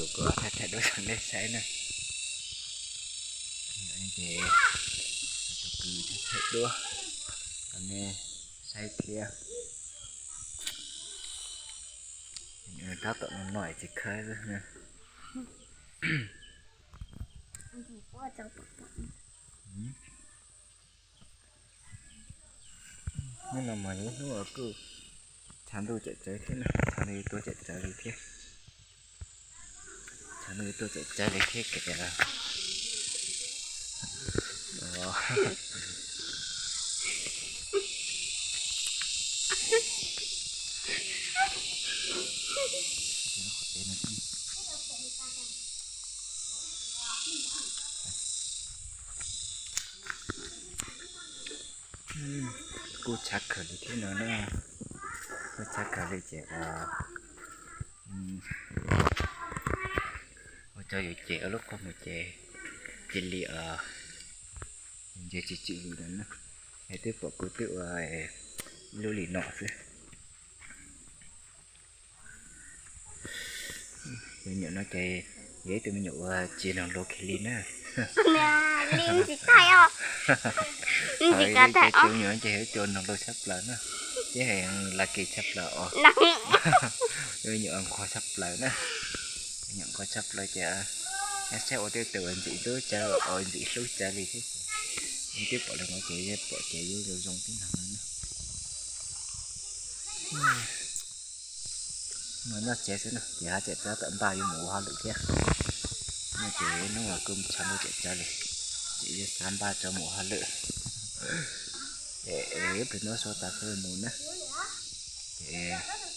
Tus kwv thaij thaij duab rau nej saib na. Ces tus kwv thaij thaij duab rau nej saib thiab. Tab tom no no tsis khawb xwb. Hnub no mas yog hnub kuj tshav ntuj tseem tsawv thiab na, tshav ntuj yuav tuaj tseem tsawv li thiab. Tshav ntuj yuav tuaj tseem tsawv li thiab kev. Kuj tshav kawg li thiab no na, kuj tshav kawg li ces ua rau yus ces ua lub qhov muag ces cia li ntsia tsis tswm li no na. Es twb pom kuv twb ua ib lub li no xwb. Me nyuam no ces yog ib tug me nyuam uas tsis noog luag kiag li na. Tsis thaij os. Tsis me nyuam ces yog ib tug noog luag tshaj plaws na, thiab heev laj kis tshaj plaws os. Me nyuam nquag tshaj plaws na, me nyuam nquag tshaj plaws ces saib ua tej tus ntxim hlub tsawv, ntxim hlub tsawv li thiab. Twb pom li no ces pom ces yeej zoo zoo tib no na. Mas nyob tsev xwb na ces haj tseem txhob tawm npaj yuav mus ua hauj lwm thiab. No ces hnub no kuj tshav ntuj tseem tsawv li, ces yuav xav npaj rov mus ua hauj lwm. Es ib pliag ntub so tas kuj mus na. Ces